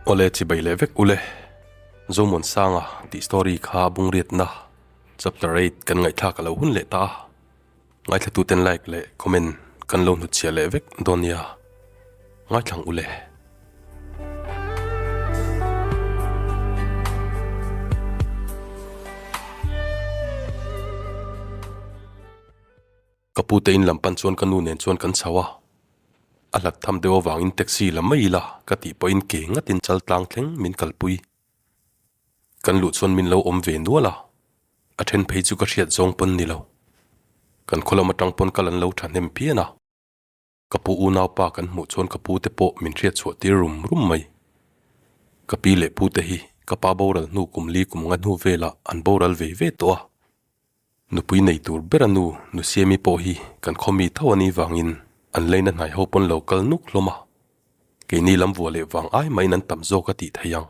Awle chibai leh vek ule. Zomuansanga tih story kha bungriatna chapter eight kan ngaihthlak a lo hun leh ta a. Ngaithlatuten like leh comment kan lo hnutchhiah leh vek dawn nia. Ngaithlang ule. Ka pu te in lam pan chuan ka nu nen chuan kan chho a, a hlat tham deuh avangin taxi la mai ila ka tih pawhin ke ngatin chal tlang thleng min kalpui. Kan luh chuan min lo awm ve nual a, a then phei chu ka hriat zawng pawn ni lo. Kan khaw lam atang pawn kal an lo thahnem phian a. Ka pu unaupa kan hmuh chuan ka pu te pawh min hriat chhuah tir rum rum mai. Ka pi leh pu te hi ka pa boral hnu kum li kum nga hnu velah an boral ve ve tawh a. Nupui nei tur bera nu Nusiami pawh hi kan khaw mi tho a nih vangin an leina hnai ho pawn lo kal nuk hlawm a. Keini lam vuah leh vang ai mahin an tam zawk a tih theih ang.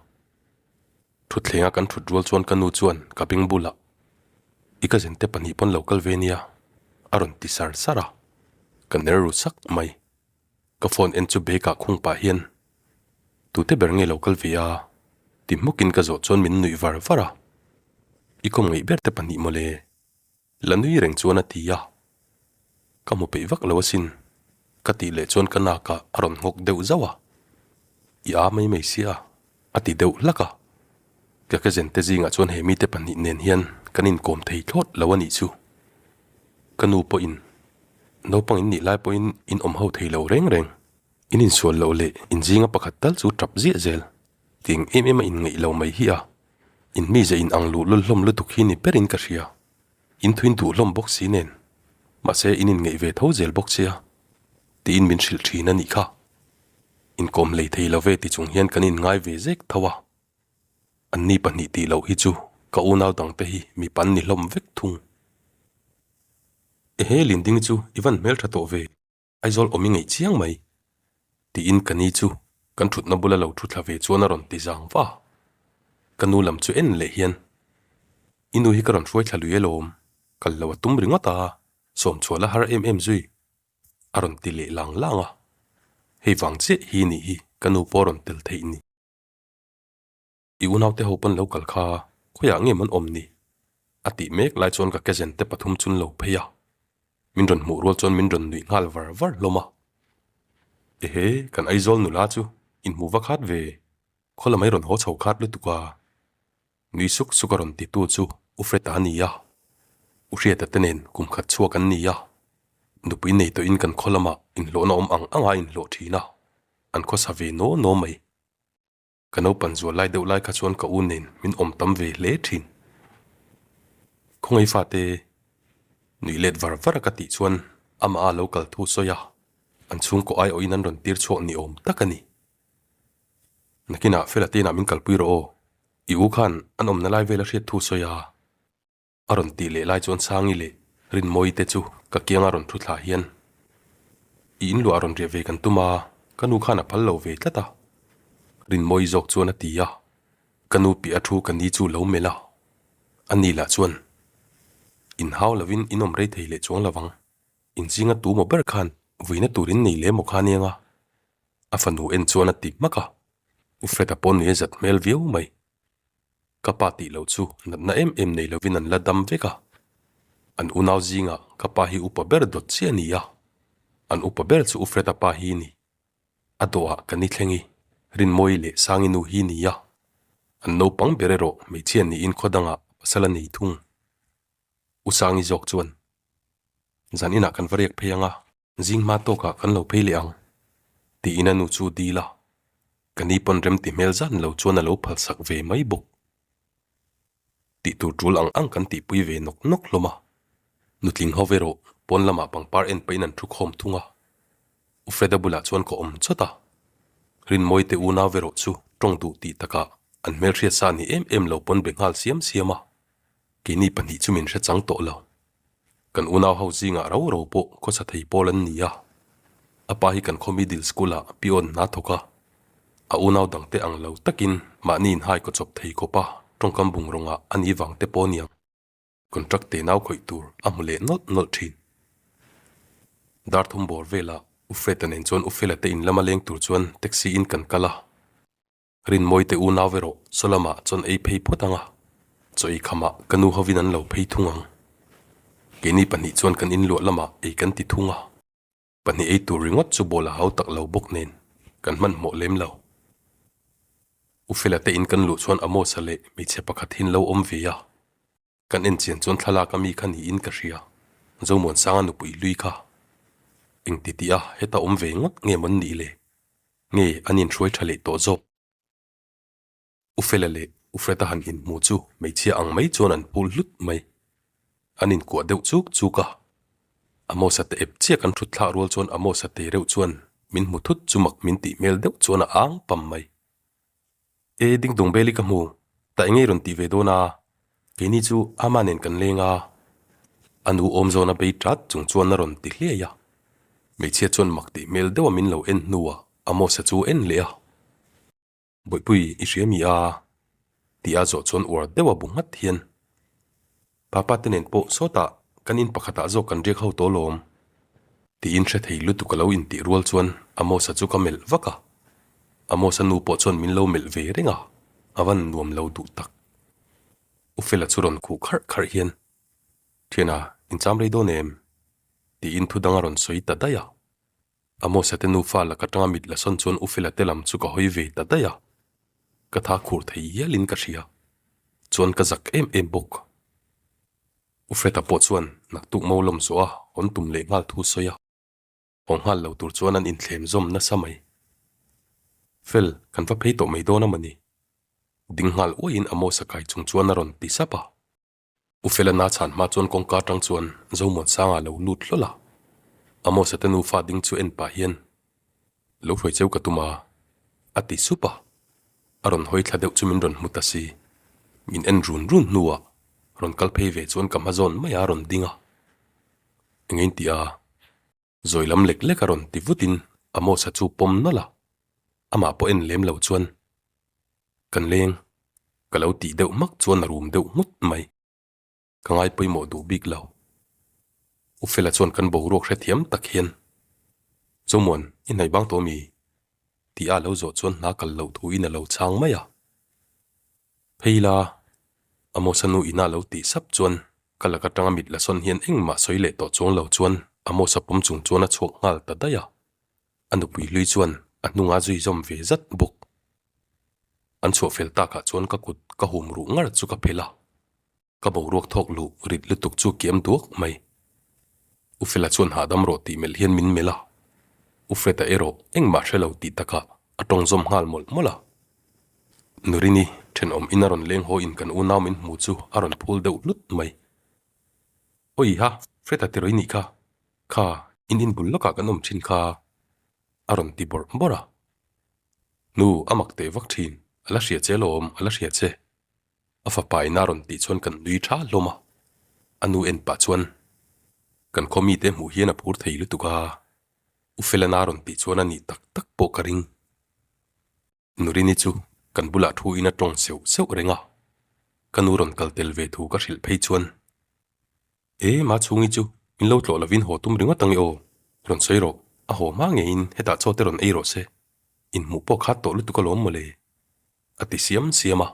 Thutthleng a kan thut rual chuan ka nu chuan ka beng bulah, I cousin te pahnih pawn lo kal ve nia, a rawn ti sar sar a. Ka ner ru sak mai. Ka phone en chu bag ah khung pah hian, Tute ber nge lo kal ve a? ti hmukin ka zawh chuan min nuih var var a. I kawm ngaih ber te pahnih mawle. La nui reng chuan a ti a, Ka hmu peih vak lo asin, ka tih leh chuan ka nakah a rawn nghawk deuh zauh a, I a mai mai sia, a ti deuh hlak a. Ka cousin te zingah chuan he mite pahnih nen hian kan inkawm thei thlawt lo a nih chu. Ka nu pawhin, Naupang in nih lai pawhin in awm ho thei lo reng reng, in insual loh leh in zinga pakhat tal chu tap ziah zel, tiang em em a inngeih lo mai hi a, in mize in ang luh lul hlawm lutuk hi ni berin ka hria. In thuin duh hlawm bawk si nen, mahse in inngeih ve tho zel bawk sia, tiin min hrilh thin a nih kha. Inkawm lei thei lo ve ti chung hian kan inngai ve zek tho a. Anni pahnih tih loh hi chu ka unau dangte hi mi pan ni hlawm vek thung. Ehe Linding chu i van hmeltha tawh ve. Aizawl awm i ngeih chiang mai, tiin ka ni chu kan thutna bula lo thu thla ve chuan a rawn ti zang va. Ka nu lam chu en leh hian, I nu hi ka rawn hruai thla lui alawm, kal lo a tum ringawt a, sawm chhuah la har em em zui, a rawn ti leh lang lang a. Hei vang chiah hi nih hi ka nu pawh a rawn tel theih ni. I unaute ho pawn lo kal kha khawiah nge mawn awm ni? A tih mek lai chuan ka cousin te pathum chun lo phei a, min rawn hmuh rual chuan min rawn nuih nghal var var hlawm a. Ehe, kan Aizawl nula chu inhmu va khat ve, khaw lamai rawn haw chho khat lutuk a. Nui suk suk a rawn ti tu chu U Freta a ni a, U Hriata te nen kum khat chhuak an ni a, nupui nei tawhin kan khaw lamah inhlawhna awm ang anga inhlawh thin a, an khawsa ve naw naw mai. Ka naupan zual lai deuh lai kha chuan ka u nen min awm tam ve hle thin. Khawngaih fate nuih let var var a ka tih chuan amah a lo kal thu sawi a, an chhungkaw aiawhin an rawn tir chhuak ni awm tak a ni. Nakinah Fela te inah min kalpui rawh aw, i u khan an awmna lai vel a hriat thu sawi a. A rawn tih leh lai chuan Sangi leh Rinmawii te chu ka kianga rawn thu thlah hian i inluah rawn riah ve kan tum a, ka nu khan a phal lo ve tlat a. Rinmawii zawk chuan a ti a, ka nu piah a thu ka ni chu lo melh a, a ni lah chuan inhau lovin in awm rei thei leh chuang lovang, inzinga tu maw ber khan vuina tur in nei leh maw kha aniang a, a fanu en chuan a ti hmak a, U Fred-a pawh nui a zat hmel viau mai. Ka pa tih loh chu natna em em nei lovin an la dam vek a. An unau zingah ka pa hi upa ber dawt chiah a ni a. An upa ber chu U Freda pa hi ni. A dawhah ka ni thleng i, Rinmawii leh Sangi nu hi ni a. An naupang ber erawh hmeichhia niin khaw dangah pasal a nei thung. U Sangi zawk chuan, Zan inah kan va riak phei ang a. Zing hma tawkah kan lo phei leh ang, tiin a nu chu dil a, ka ni pawn remti hmel zan lo chuan a lo phalsak ve mai bawk. Tih tur tul ang ang kan tihpui ve nawk nawk hlawm a, nutling ho ve rawh pawn lamah pangpar en pahin an thu khawm thung a, U Freda bulah chuan ka awm chawt a, Rinmawii te unau ve rawh chu tawng duh tih takah an hmelhriat sa ni em em lo pawn be nghal siam siam a, keini pahnih chu min hre chang tawh lo. Kan unau ho zingah rau rau pawh khawsa thei pawl an ni a, a pa hi kan khaw middle school ah peon hna thawk a, a unau dangte ang lo takin mahni inhai kaw chawp thei khawp a tawngkam bungrawnga a nih vang te pawh aniang contract te nau khawih tur a hmu leh nawlh nawlh thin. Darthum bawr velah U Freda nen chuan U Fela te in lama leng tur chuan taxi in kan kal a. Rinmawi te unau erawh chaw lamah chawn ei phei phawt ang a, chaw ei khamah ka nu hovin an lo phei thung ang. Keini pahnih chuan kan inluah lamah ei kan ti thung a, pahnih ei tur ringawt chu bawl a hau tak lo bawk nen kan hmanhmawh lem lo. U Fela te in kan luh chuan Amos-a leh hmeichhe pakhat hi an lo awm ve a. Kan en chian chuan thlalak a mi kha niin ka hria, Zomuansanga nupui hlui kha. Engti tih a heta awm ve ngawt nge mawn nih le? Nge an inhruai tha leh tawh zawk? U Fela leh U Freda han inhmu chu hmeichhia ang mai chuan an phul hlut mai. An inkuah deuh chuk chuk a. Amos-a te ep chiah kan thut thlak rual chuan Amos-a te reuh chuan min hmu thut chu mak min tih hmel deuh chuan a ang pam mai. E ding dawng bel i ka hmu, ta eng ei rawn tih ve dawn a, keini chu ama nen kan leng a, a nu awm zawn a bei tat chung chuan a rawn ti hliai a, hmeichhia chuan mak tih hmel deuh a min lo en hnuah Amos-a chu en leh a, Bawihpui i hria mi a? tih a zawh chuan uar deuh a bu nghat hian Papa te nen pawh sawtah kan in pakhatah zawk kan riak ho tawh lawm. Tiin hre thei lutuk a lo intih rual chuan Amos-a chu ka melh vak a. Amos-a nu pawh chuan min lo melh ve reng a, a van nuam lo duh tak. U Fela chu rawn khuh kharh kharh hian, Thiana, in cham rei dawn em? Tiin thu dang a rawn sawi ta daih a. Amos-a te nufa lak atanga mit la sawn chuan U Fela te lam chu ka hawi ve ta daih a, ka tha khur thei hialin ka hria. Chuan ka zak em em bawk. U Freda pawh chuan naktuk mo lawm zawh a hawn tum leh nghal thu sawi a, haw nghal lo tur chuan an inthlem zawm nasa mai. Fel, kan va phei tawh mai dawn a mawni? Ding nghal uaiin Amos-a kai chung chuan a rawn ti sap a. U Fela na chhan hma chuan kawngka atang chuan Zomuansanga lo lut hlawl a, Amos-a te nufa ding chu en pah hian, Lo hruai cheu ka tum a, a ti sup a. A rawn hawi thla deuh chu min rawn hmu ta si. Min en run run hnuah rawn kal phei ve chuan ka hma zawn mai a rawn ding a. Eng in tih a? Zawi lam lek lek a rawn ti vutin Amos-a chu pawm nawlh a, amah pawh en lem lo chuan, Kan leng, ka lo tih deuh hmak chuan a rum deuh nghut mai. Ka ngai pawimawh duh bik lo. U Fela chuan kan boruak hrethiam tak hian, Zomuan, i hnaih bang tawh mi? tih a lo zawh chuan hna kal loh thuin a lo chhang mai a. Phei la, Amos-a nu ina lo tih sap chuan ka lak atanga mit la sawn hian engmah sawi leh tawh chuang lo chuan Amos-a pawm chung chuan a chhuak nghal ta daih a. A nupui hlui chuan a hnunga zui zawm ve zat bawk. An chhuah fel takah chuan ka kut ka hum ruh ngar chu ka phelh a, ka boruak thawk luh rit lutuk chu kiam duak mai. U Fela chuan hahdam rawh tih melh hian min melh a, U Freda erawh engmah hre lo tih takah a tawng zawm nghal mawlh mawlh a. Nurini thenawm in a rawn leng haw in kan unau min hmu chu a rawn phul deuh hlut mai. Awi ha, Freda tiraw i nih kha, kha in inbul lawkah kan awm thin kha a rawn ti bawrh bawrh a. Nu, a mak teh vak thin, a la hria che alawm, a la hria che. A fapa in a rawn tih chuan kan nui tha hlawm a, a nu en pah chuan, Kan khaw mite hmuh hian a phur thei lutuk a, U Felana rawn tih chuan a nih tak tak pawh ka ring. Nurini chu kan bulah thu in a tawng seuh seuh reng a, ka nu rawn kal tel ve thu ka hrilh phei chuan, E, ma chhungi chu min lo tlawh lovin haw tum ringawt ang e aw, rawn sawi rawh, a haw hma ngeiin hetah chaw te rawn ei rawh se, inhmuh pawh khat tawh lutuk alawm mawle, a ti siam siam a.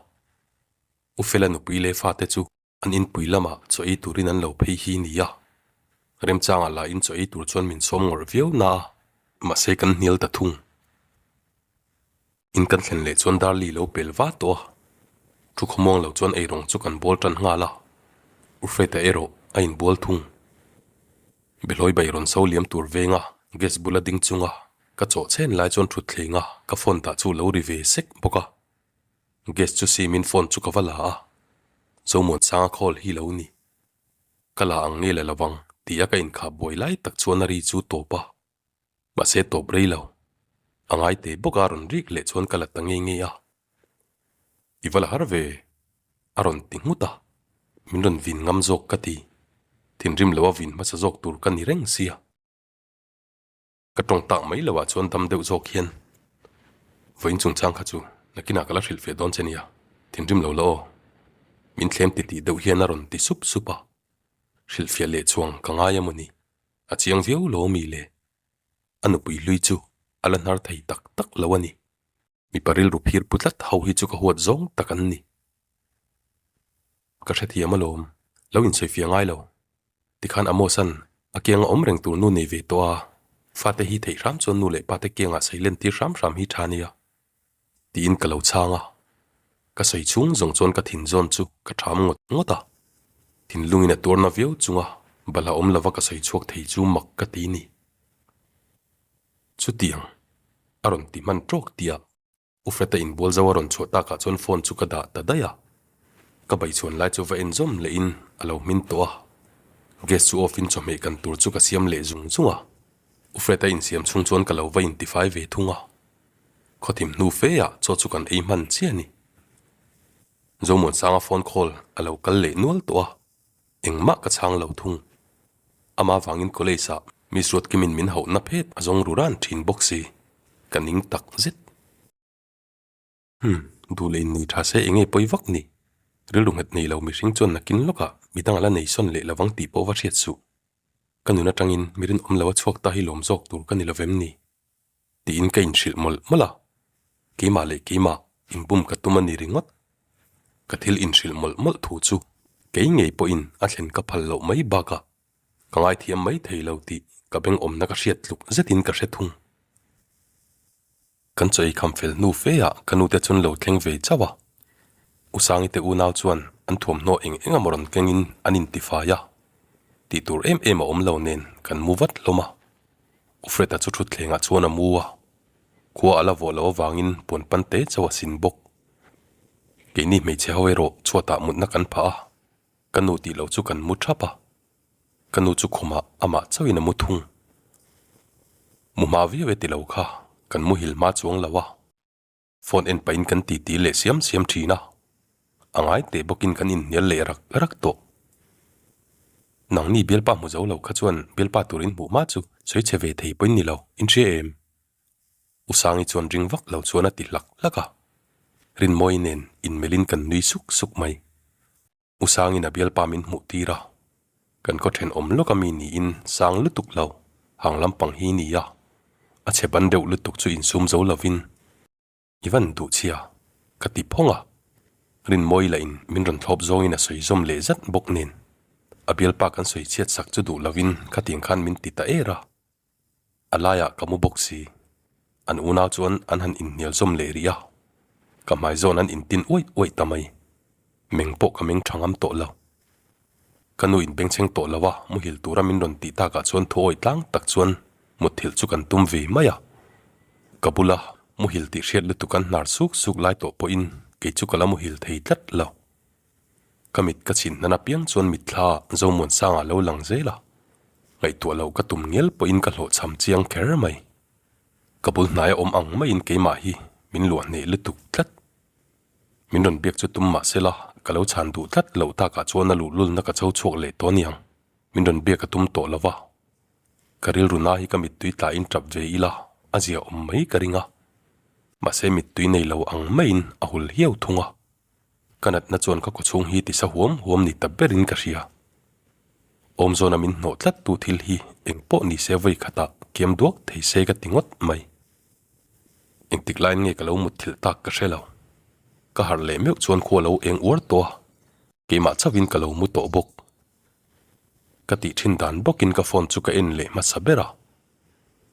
U Fela nupui leh fate chu an inpui lamah chaw ei turin an lo phei hi nia. Remchangah lah in chaw ei tur chuan min sawm ngawrh viau na a, mahse kan hnial ta thung. In kan thlen leh chuan Darli lo pel va tawh a, thu khawmuang lo chuan eirawng chu kan bawl tan nghal a, U Freda erawh a inbual thung. Behlawi bai rawn so liam tur venga gas bula ding chunga ka chawh chhen lai chuan thutthleng a ka phone dah chu lo ri ve sek bawk a, gas chu simin phone chu ka va la a, Zomuansanga call hi lo ni. Ka la ang nge la lovang tih a ka inkhah buai lai tak chuan a ri chu tawp a. Mahse tawp rei lo. A ngai teh bawk a rawn rik leh chuan ka la ta nge nge a. I va la har ve a rawn ti nghut a. Min rawn vin ngam zawk ka ti. Thinrim lo a vin hmasa zawk tur ka ni reng sia. Ka tawng tak mai lo ah chuan dam deuh zawk hian vawiin chungchang kha chu nakinah ka la hrilh feh dawn che nia. Thinrim lo la aw. Min thlem titih deuh hian a rawn ti sup sup a. Hrilhfiah leh chuang ka ngai a mawni. A chiang viau lo mi le? A nupui hlui chu a la hnar thei tak tak lo a ni. Mipa rilru phir pu tlat ho hi chu ka huat zawng tak an ni. Ka hrethiam alawm, lo insawifiah ngai lo. Tikhan Amos-a'n a kianga awm reng tur nu nei ve tawh a, fate hi theih hram chuan nu leh pate kiangah seilen tir hram hram hi tha nia. Tiin ka lo chhang a, ka sawi chhung zawng chuan ka thin zawn chu ka ṭham ngawt ngawt a. Thinlungin a tuarna viau chunga balh a awm lova ka sawi chhuak thei chu mak ka ti ni. Chutiang a rawn ti hman ṭawk tih a, Ufreta inbual zo a rawn chhuah takah chuan phone chu ka dah ta daih a. Ka baichhuan lai chu va en zawm lehin a lo hmin tawh a. Gas chu off in chawhmeh kan tur chu ka siam leh zung zung a. Ufreta insiam chhung chuan ka lo va intifai ve thung a. Khawthim hnu fe ah chaw chu kan ei hman chiah a ni. Zomuansanga phone call a lo kal leh nual tawh a, engmah ka chhang lo thung. Ama vangin college ah Miss Ruatkimin min hauhna phet a zawng ru ran thin bawk si, ka ning tak zet. Umm, duh leh in nei tha se enge pawi vak ni? Rilru nghet nei lo mihring chuan nakin lawkah midang a la nei sawn leh lovang tih pawh va hriat suh. Ka nun atangin mi rinawm lo a chhuak ta hi lawm zawk tur ka ni lovem ni? Tiin ka inhrilh mawlh mawlh a, keimah leh keimah inbum ka tum a ni ringawt. Ka thil inhrilh mawlh mawlh thu chu kei ngei pawhin a thlen ka phal loh mai bakah ka ngaithiam mai thei lo tih ka beng awmna ka hriat tluk zetin ka hre thung. Kan chaw ei kham fel hnu fe ah ka nute chuan lo thleng ve chauh a, U Sangi te unau chuan an thuamhnaw eng eng emaw rawn kengin an intifai a, tih tur em em a awm lo nen kan mu vat hlawm a. U Fred-a chu thutthlengah chuan a mu a, khua a la vawh loh avangin puan pan te chauh a sin bawk. Keini hmeichhe ho erawh chhuatah mutna kan phah a, ka nu tih loh chu kan mu thap a. Ka nu chu khumah amah chauhin a mu thung. Mu hma viau e ti lo kha, kan muhil hma chuang lo a. Phone en pahin kan titi leh siam siam thin a, a ngai teh bawkin kan inhnial leh rak rak tawh. Nangni bialpa hmu zo lo kha chuan bialpa tur in hmuh hma chu sawi chhe ve thei pawhin ni lo, in hria em? U Sangi chuan ring vak lo chuan a ti hlak hlak a, Rinmawi nen inmelhin kan nui suk suk mai. U Sangin a bialpa min hmuh tir a, kan khaw thenawm lawk a mi niin sang lutuk lo, hang lampang hi ni a, a chhe ban deuh lutuk chu insum zo lovin i van duh chhia ka ti phawng a, Rinmawi lah in min rawn thlawp zawngin a sawi zawm leh zat bawk nen a bialpa kan sawi chhiat sak chu duh lovin khatiang khan min ti ta er a. A laiah ka mu bawk si. An unau chuan an han inhnial zawm leh rih a, ka hmai zawn an intin uaih uaih ta mai. Meng pawh ka meng tha ngam tawh lo. Ka nu in bengchheng tawh lo a, muhil tura min rawn tih takah chuan thu awih tlang tak chuan mutthilh chu kan tum ve mai a. Ka bula muhil tih hriat lutuk an hnar suk suk lai tawh pawhin kei chu ka la muhil thei tlat lo. Ka mit ka chhin hnan apiang chuan mitthla Zomuansanga lo lang zel a, ngaihtuah loh ka tum ngial pawhin ka hlawhchham chiang kher mai. Ka bul hnaia awm ang maiin keimah hi min luah hneh lutuk tlat. Min rawn biak chu tum mah sela ka lo chhan duh tlat loh takah chuan a luhlulna ka cho chhuak leh tawh aniang, min rawn biak a tum tawh lo va. Ka rilru na hi ka mittui tlain tap ve ila a zia awm mai ka ring a, mahse mittui nei lo ang maiin a hul hiau thung a. Ka natna chuan ka kawchhung hi tisa huam huam ni ta berin ka hria. Awmzawna min hnawh tlat tu thil hi eng pawh ni se vawi khatah kiam duak thei se ka ti ngawt mai. Engtik laiin nge ka lo mutthilh tak ka hre lo. Ka harh leh meuh chuan khua lo eng uar tawh a, keimah chauhin ka lo mu tawh bawk. Ka tih thin dan bawkin ka phone chu ka en leh hmasa ber a.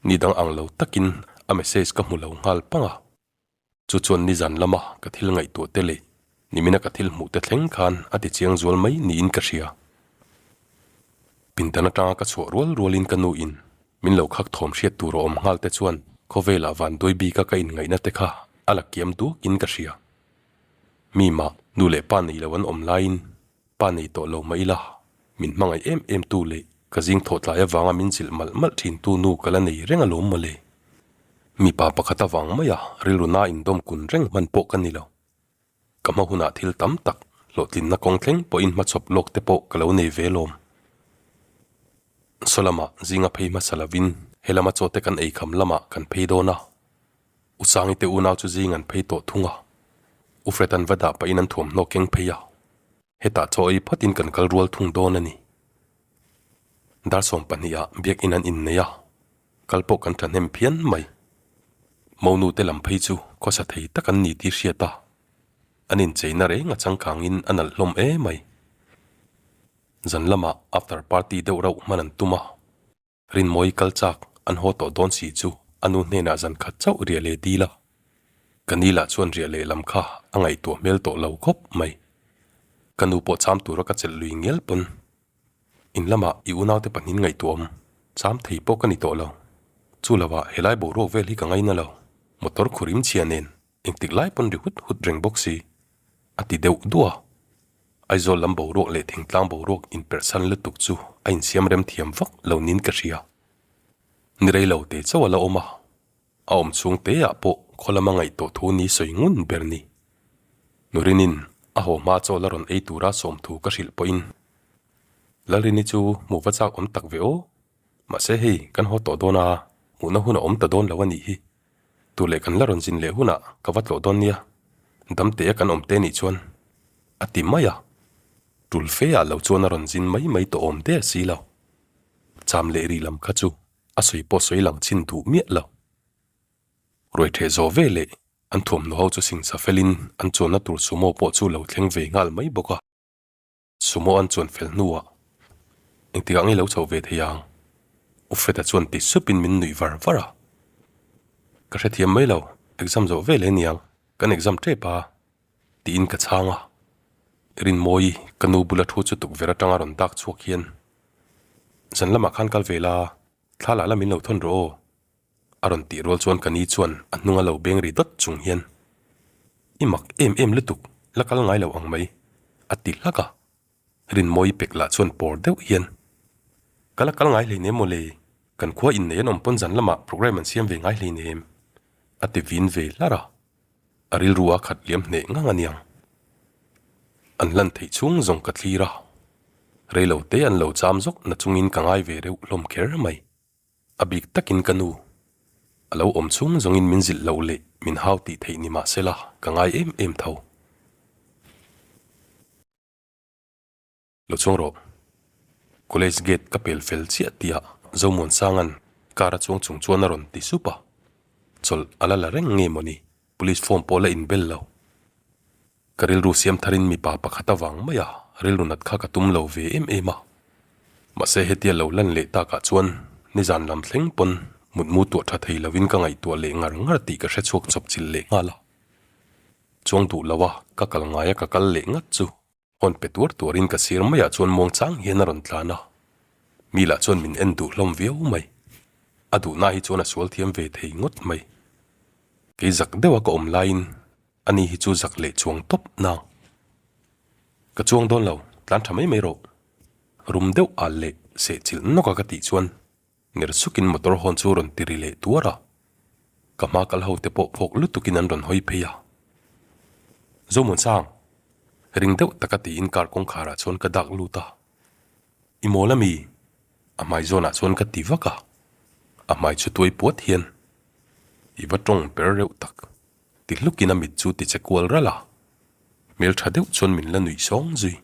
Ni dang ang lo takin a message ka hmu lo nghal pang a. Chu chuan nizan lama ka thil ngaihtuah te leh nimina ka thil hmuh te thleng khan a ti chiang zual mai niin ka hria. Pindan atanga ka chhuah rual rualin ka nu in min lo khak thawm hriat tur a awm nghal te chuan khawvelah vanduai bika ka inngaihna te kha a la kiam duakin ka hria. Mi mah nu leh pa nei lo an awm laiin Pa nei tawh lo mah ila, min hmangaih em em tu leh ka zing thawh tlai avanga min zilh malh malh thin tu nu ka la nei reng alawm mawle. Mipa pakhat avang maia rilru na indawm kun reng hman pawh ka ni lo. Ka hma hunah thil tam tak hlawhtlinna kawng thleng pawhin hmachhawp lawk te pawh ka lo nei ve lawm. Saw lamah zinga phei hmasa lovin he lama chaw te kan eikham lamah kan phei dawn a. U Sangi te unau chu zing an phei tawh thung a, U Fred an va dah pahin an thuamhnaw keng phei a, hetah chaw ei phawtin kan kal rual thung dawn a ni. Dar 12 ah biakinn an innei a, kal pawh kan thahnem phian mai. Monu te lam phei chu khawsa thei tak an ni tih hriat a, an incheina reng a changkangin a nalh hlawm emai. Zan lamah after party deuh rauh hman an tum a, Rinmawi kal chak an haw tawh dawn si chu a nu hnenah zan khat chauh riah leh dil a. Ka ni lah chuan riah leh lam kha a ngaihtuah hmel tawh lo khawp mai. Ka nu pawh cham tura ka chelh lui ngial pawn in lamah i unaute pahnin ngaihtuah awm cham thei pawh ka ni tawh lo. Chu lovah helai boruak vel hi ka ngaina lo. Motor khurim chhia nen Engtik lai pawn ri hut hut reng bawk si, a ti deuh duah a. Aizawl lam boruak leh thingtlang boruak inperhsan lutuk chu a insiam rem thiam vak lo niin ka hria. Ni rei lo te chauh a la awm a, a awm chhung te ah pawh khaw lama ngaihtuah thu ni sawi ngun ber ni. Nurinin a haw hma chaw la rawn ei tura sawm thu ka hrilh pawhin, Lalrini chu hmuh va chak awm tak ve aw, mahse hei kan haw tawh dawn a, hmuhna hun a awm ta dawn lo a nih hi. Tu leh kan la rawn zin leh hunah ka va tlawh dawn nia, damte a kan awm te nih chuan a ti mai a, tul fe ah lo chuan a rawn zin mai mai tawh awm der si lo. Cham leh rih lam kha chu a sawi pawh sawi lang chin duh miah lo. Ruai theh zawh ve leh an thuamhnaw ho chu singsa felin an chuanna tur sumo pawh chu lo thleng ve nghal mai bawk a. Sumo an chuan fel hnuah engtikah nge lo chhoh ve thei ang? U Feta chuan ti supin min nuih var var a. Ka hrethiam mai lo, exam zawh vel e niang, kan exam tep a, tiin ka chhang a. Rinmawi, ka nu bula thu chu tukverh atanga rawn dak chhuak hian, Zan lamah khan kal ve la, thla lah la min lo thawn rawh aw, A rawn tih rual chuan ka ni chuan a hnung a lo beng ri dawt chung hian, I mak em em lutuk, la kal ngai lo ang mai, a ti hlak a. Rinmawi pek lah chuan pawr deuh hian, Ka la kal ngai hleinem maw le, kan khua innei an awm pawn zan lamah programme an siam ve ngai hleinem, a ti vin ve hlar a. A rilru a khat liam hneh ngang a niang. An hlan theih chhung zawng ka thlir a, reilo te an lo cham zawk na chungin ka ngai ve reuh hlawm kher mai. A bik takin ka nu, a lo awm chhung zawngin min zilh loh leh min hau tih theih ni mah sela ka ngai em em tho. Lo chuang rawh. College gate ka pel fel chiah tihah Zomuansanga'n car a chuang chung chuan a rawn ti sup a. Chawlh a la la reng nge mawni, police form pawh la inbel lo. Ka rilru siam tharin mipa pakhat avang mai a, rilru nat kha ka tum lo ve em em a. Mahse hetia lo lan leh takah chuan nizan lam thleng pawn mutmu tuah tha thei lovin ka ngaihtuah leh ngar ngar tih ka hre chhuak chawp chilh leh nghal a. Chuang duh lo a, ka kal ngai a ka kal leh ngat chu hawn pe tuar tuarin ka sir maiah chuan muangchang hian a rawn tlan a. Mi lah chuan min en duh hlawm viau mai. A duhna hi chuan a sual thiam ve thei ngawt mai. Kei zak deuha ka awm laiin Ani hi chu zak leh chuang tawp nang. Ka chuang dawn lo, tlan tha mai mai rawh. Rum deuh al leh seh chilh nawk a ka tih chuan ner sukin motor hawn chu rawn ti ri leh tuar a. Ka hma kal ho te pawh phawk lutukin an rawn hawi phei a. Zomuansang! Ring deuh taka tiin car kawngkharah chuan ka dak lut a. I mawl ami? A hmai zawnah chuan ka ti vak a. A hmai chu tuai puat hian i va tawng per reuh tak. Ti hlukin a mit chu ti che kual ralh a, hmeltha deuh chuan min la nuih sawng zui.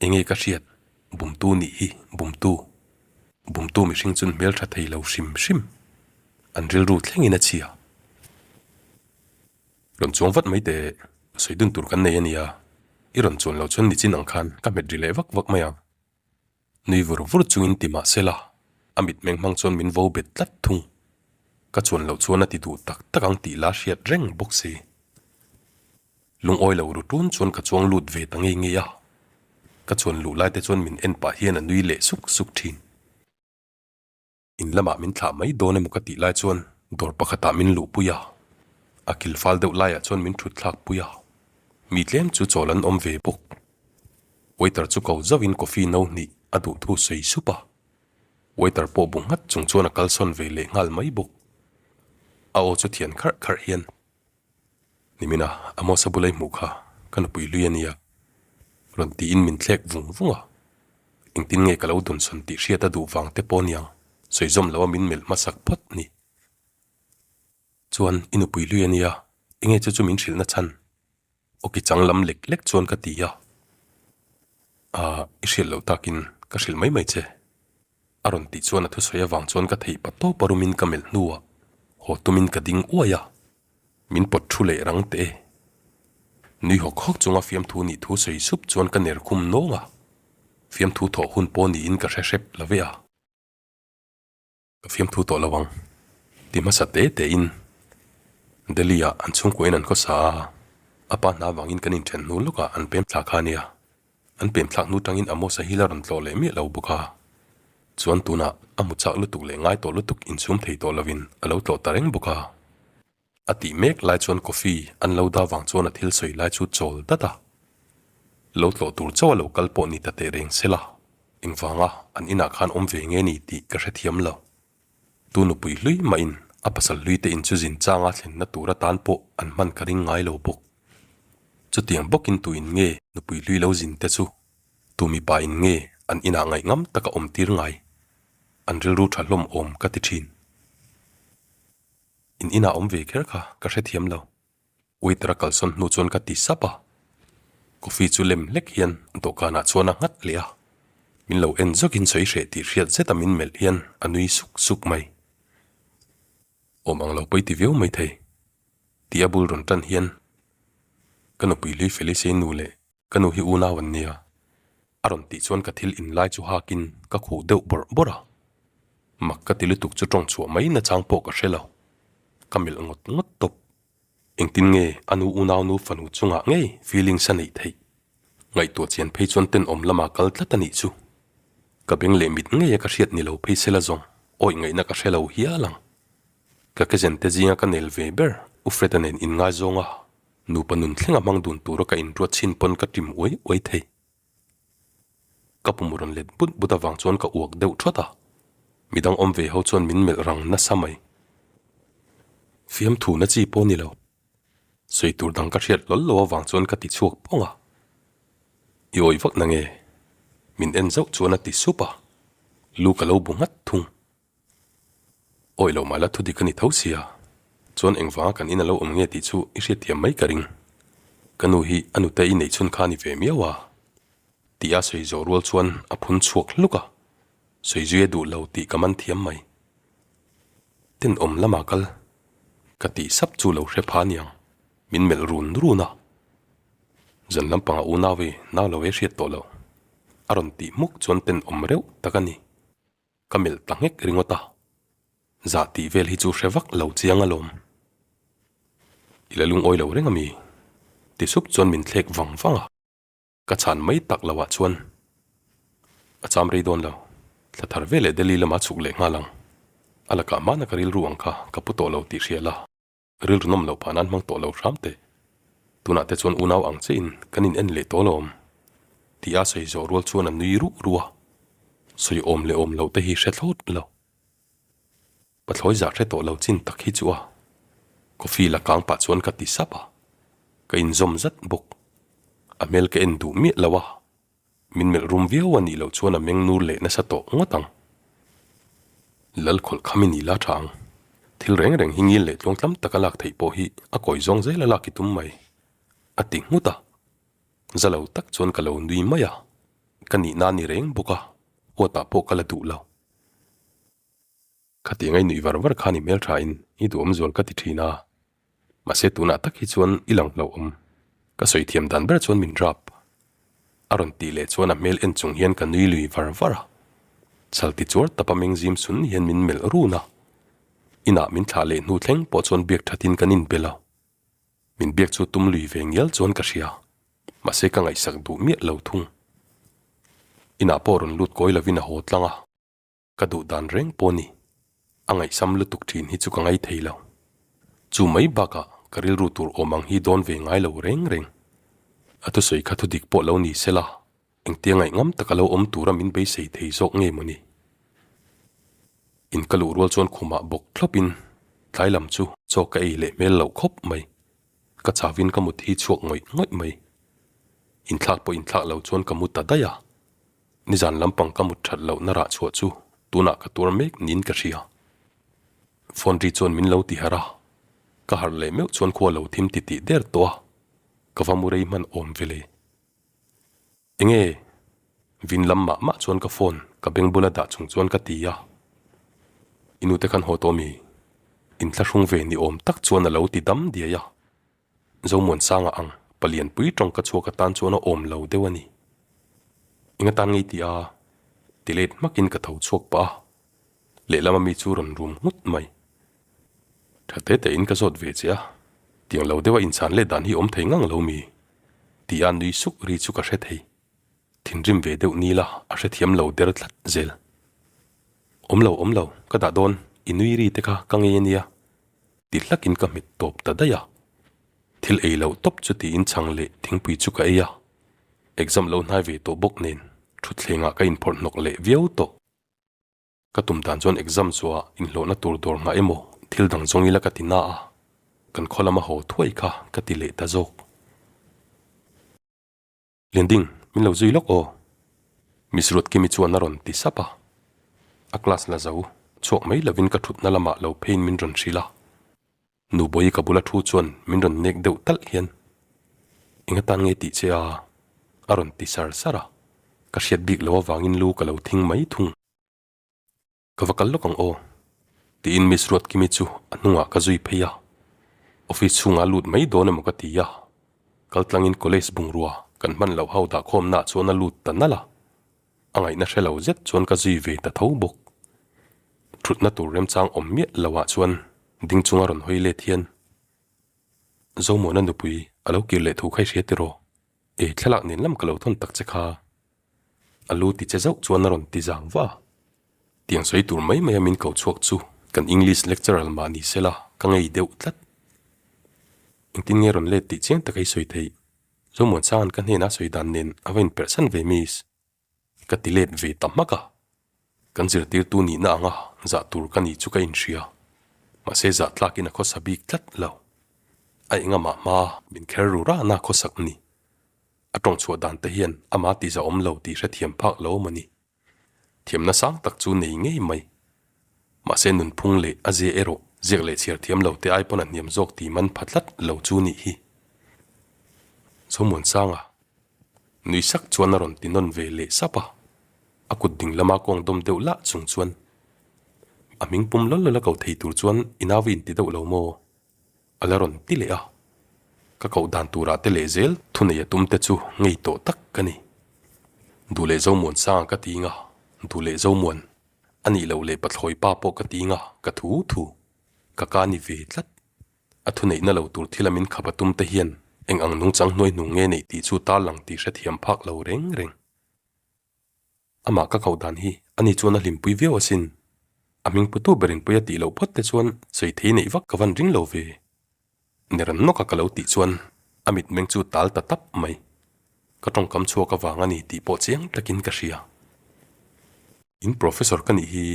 Enge ka hriat, bumtu nih hi, bumtu. Bumtu mihring chun hmeltha thei lo hrim hrim. An rilru thlengin a chhia. Rawn chuang vat mai teh, sawi dun tur kan nei a nia, i rawn chuan lo chuan nichin ang khan ka hmet ri leh vak vak mai ang. Nui vur vur chungin ti mah se la, a mitmeng hmang chuan min vo bet tlat thung. Ka chuan loh chuan a ti duh tak tak ang tih la hriat reng bawk si. Lungawi lo ru tun chuan ka chuang lut ve ta ngei ngei a, ka chuan luh lai te chuan min en pah hian a nui leh suk suk thin. In lamah min thlah mai dawn emaw ka tih lai chuan dawr pakhatah min luhpui a, a kil fal deuh laiah chuan min thut thlak pui a, mi tlem chu chawl an awm ve bawk. Waiter chu ko zauhin coffee no hnih a duh thu sawi sup a, waiter pawh bu nghat chung chuan a kalsawn ve leh nghal mai bawk. A aw chu thian kharh kharh hian. Nimina Amosa bula i hmuh kha ka nupui hlui a nia, rawn tiin min thlek vung vung a. Engtin nge ka lo dunsawn tih hriat a duh vang te pawh aniang, sawi zawm loa min melh hmasak phawt ni. Chuan i nupui hlui a nia, enge chu chu min hrilhna chhan? Awki chang lam lek lek chuan ka ti a. Aaa, i hriat loh takin ka hrilh mai mai che. A rawn tih chuan a thusawi avang chuan ka theih pa tawp a rumin ka melh hnuah. Haw tumin ka ding uai a, min pawt thu leh rang teh e. Nui hawk hawk chunga fiamthu nih thu sawi sup chuan ka ner khum nawng a, fiamthu thawh hun pawh niin ka hre hrep lo ve a. Ka fiamthu tawh lo ang ti hmasa te te in Delhi ah an chhungkua in an khawsa a, a pa hna vangin kan inthen hnu lawkah an pem thlak kha a nia. An pem thlak hnu tangin Amos-a hi la rawn tlawh leh miah lo bawk a, chuan tunah a hmu chak lutuk leh ngai tawh lutuk inchhum thei tawh lovin a lo tlawh ta reng bawk a. A tih mek lai chuan coffee an lo dah vang chuan a thil sawi lai chu chawl dat a. Lo tlawh tur chauh a lo kal pawh ni ta teh reng se la, engvanga an inah khan awm ve nge ni tih ka hrethiam lo. Tu nupui hlui mahin a pasal hlui te in chu zin changa thlenna tur atan pawh an hman ka ring ngai lo bawk. Chutiang bawkin tu in nge nupui hlui lo zin te chu tu mipa in nge an inah ngaih ngam taka awm tir ngai? An rilru tha hlawm awm ka ti thin. In inah awm ve kher kha ka hrethiam lo. Waiter a kalsawn hnu chuan ka ti sap a, coffee chu lem hlek hian dawhkanah chuan a nghat leh a, min lo en zawkin sawi hreh tih hriat zeta min melh hian a nui suk suk mai. Awm ang lo pawi ti viau mai thei tih a bul rawn tan hian ka nupui hlui Felice nu leh ka nu hi unau an nia a rawn tih chuan ka thil in lai chu hakin ka khuh deuh bawrh bawrh a, mak ka ti lutuk chu tawng chhuah mai nachang pawh ka hre lo, ka melh ngawt ngawt tawp. Engtin nge a nu unaunu fanu chungah ngei feelings a neih theih? Ngaihtuah chian phei chuan tenawm lama kal tlat a nih chu. Ka beng leh mit ngeia ka hriat ni lo phei sela zawng awih ngaihna ka hre lo hial ang. Ka kezen te zinga ka nel ve ber U Freda nen inngaizawng a, nupa nun thlenga hmang dun tura ka inruat chhin pawn ka ṭim uai uai thei. Ka pum rawn let but but avang chuan ka uak deuh thawt a, midang awm ve ho chuan min melh rang nasa mai. Fiamthu na chi pawh ni lo. Sawi tur dang ka hriat hlawl lo avang chuan ka ti chhuak pawng a. I awih vak na nge? Min en zauh chuan a ti sup a, lu ka lo bu nghat thung. Awih lo mahla thu dik a ni tho sia, chuan engvanga kan in a lo awm nge tih chu i hriatthiam mai ka ring. Ka nu hi a nute i neih chhun kha a ni ve miau a, tih a sawi zawh rual chuan a phun chhuak hluk a, sawi zui a duh lo tih ka man thiam mai. Tenawm lamah kal ka tih sap chu lo hre pha niang, min melh run run a. Zan lampangah unau i nau lo e hriat tawh lo, a rawn tih hmuk chuan tenawm reuh tak a ni. Ka melh ta nghek ringawt a, zah tih vel hi chu hre vak lo chiang alawm. I la lungawi lo reng ami? Ti sup chuan min thlek vang vang a, ka chhan mai tak lo ah chuan a cham rei dawn lo. Thla thar ve leh Delhi lamah chhuk leh nghal ang. A lakah hmana ka rilru ang kha ka pu tawh lo tih hria la. Rilru nawm loh phah nan hmang tawh lo hram teh. Tunah te chuan unau ang che in kan in en leh tawh alawm. Tih a sawi zawh rual chuan a nui ruh ruh a. Sawi awm leh awm loh te hi hre thlawt lo. Pathlawi zah hre tawh lo chin tak hi chu a. Coffee la kang pah chuan ka ti sap a. Ka inzawm zat bawk. A hmel ka en duh miah lo a. Min melh rum viau a nih loh chuan a meng nur leh nasa tawh ngawt ang. Lal khawlh kham i ni la tha ang. Thil reng reng hi ngil leh tluang tlam taka lak theih pawh hi a kawi zawng zel a lak i tum mai. A ti nghut a. Za lo tak chuan ka lo nui mai a. Ka nihna a ni reng bawk a, huatah pawh ka la duh lo. Khatiang a i nuih var var khan i hmeltha in i duhawm zual ka ti thin a, mahse tunah tak hi chuan i lang hlauhawm. Ka sawi thiam dan ber chuan min rap. A rawn tih leh chuan a hmel en chung hian ka nui lui var var a. Chal ti chuar tapa meng zim sun hian min melh run a. Inah min thlah leh hnu thleng pawh chuan biak thatin kan inbe lo. Min biak chu tum lui ve ngial chuan ka hria, mahse ka ngaihsak duh miah lo thung. Inah pawh rawn lut kawi lovin a haw tlang a. Ka duh dan reng pawh ni. A ngaihsam lutuk thin hi chu ka ngai thei lo. Chu mai bakah ka rilru tur awm ang hi dawn ve ngai lo reng reng. A thusawi kha thudik pawh lo ni sela, engtia ngaihngam taka lo awm tura min beisei thei zawk nge maw ni? In ka luh rual chuan khumah bawk thlawpin tlai lam chu chaw ka ei leh hmel loh khawp mai. Ka chauhin ka mut hi chhuak ngawih ngawih mai. Inthlak pawh inthlak lo chuan ka mu ta daih a. Nizan lampang ka mut that lohna rah chhuah chu tunah ka tuar mek niin ka hria. Phone ri chuan min lo ti harh a, ka harh leh meuh chuan khua lo thim ti tih der tawh a, ka va mu rei hman awm ve le. Enge? Vin lam mah mah chuan ka phone ka beng bula dah chung chuan ka ti a. I nute khan haw tawh mi? Inthlahrung ve ni awm tak chuan a lo ti dam diai a. Zomuansanga ang palianpui tawngka chhuak atan chuan a awm lo deuh a ni. Eng atan ngei ti a? Ti let hmakin ka tho chhuak pah a. Lehlama mi chu rawn rum nghut mai. Tha te tein ka zawt ve che a, tiang lo deuha inchhan let dan hi awm thei ngang lo mi? Ti a nui suk ri chu ka hre thei. Thinrim ve deuh ni la a hrethiam lo der tlat zel. Awm lo, awm lo, ka dah dawn, i nui ri te kha ka ngei a nia. Ti hlakin ka hmet tawp ta daih a. Thil ei loh tawp chu tiin chhang leh thingpui chu ka ei a. Exam lo hnai ve tawh bawk nen thutthlengah ka inphawrh hnawk leh viau tawh. Ka tum dan chuan exam chua inhlawhna tur dawr nghah emaw thil dang zawng ila ka ti na a, kan khaw lama haw thuai kha ka ti leh ta zawk. Lianding, min lo zui lawk aw. Miss Ruatkimi chuan a rawn ti sap a. A class la zo, chhuak mai lovin ka thutna lamah lo pheiin min rawn hrilh a. Nubawi ka bula thu chuan min rawn nek deuh talh hian, Eng atan nge tih che a? a rawn ti sar sar a, ka hriat bik lo avangin lu ka lo thing mai thung. Ka va kal lawk ang aw, tiin Miss Ruatkimi chu a hnungah ka zui phei a, office chhungah lut mai dawn emaw ka ti a, kal tlangin college bungrua kan hman loh ho dahkhawmnaah chuan a lut ta nalh a. A ngaihna hre lo zet chuan ka zui ve ta tho bawk. Thutna tur remchang awm miah lo ah chuan ding chunga rawn hawi let hian Zomuana nupui a lo kir leh thu kha i hria tiraw? E thlalak nen lam ka lo thawn tak che kha. A lu ti che zauh chuan a rawn ti zang va. Tiang sawi tur mai mai a min ko chhuak chu kan English lecturer mah ni sela ka ngei deuh tlat. Engtin nge rawn let tih chiang taka i sawi theih? Zomuansanga'n ka hnenah sawi dan nen a va inperhsan ve miss. Ka ti let ve ta hmak a. Kan zirtirtu nihna anga zah tur ka nih chu ka inhria. Mahse zah tlakin a khawsa bik tlat lo. A engamah hma min kher ru rana khawsak ni. A tawngchhuah dan te hian ama ti zahawm lo tih hrethiam phak lo awm a ni. Thiamna sang tak chu nei ngei mai. Mahse nunphung leh a zia erawh ziak leh chhiar thiam lo te ai pawn a hniam zawk tih man pha tlat lo chu nih hi. Zomuansanga nui sak chuan a rawn ti nawn ve leh sap a, a kut ding lama kawng dawm deuh lah chung chuan a hming pum lawl lawl a ko thei tur chuan i nau i inti deuh lo maw? A la rawn ti leh a, ka koh dan turah te leh zel thunei a tum te chu ngei tawh tak ka ni. Duh leh Zomuansanga ka ti nga, duh leh Zomuan a nih loh leh pathlawi pa pawh ka ti nga ka thu thu ka ka ni ve tlat. A thuneihna lo tur thila min khap a tum te hian eng ang nungchang hnuaihnung nge neih tih chu tarlang tih hrethiam phak lo reng reng. Amah ka koh dan hi ani chuan a hlimpui viau asin. A hming putu berin pui a tih loh phawt te chuan sawi thei neih vak ka van ring lo ve. Neran nawka ka lo tih chuan a mitmeng chu tal ta tap mai. Ka tawngkam chhuak avang a ni tih pawh chiang takin ka hria. In professor ka nih hi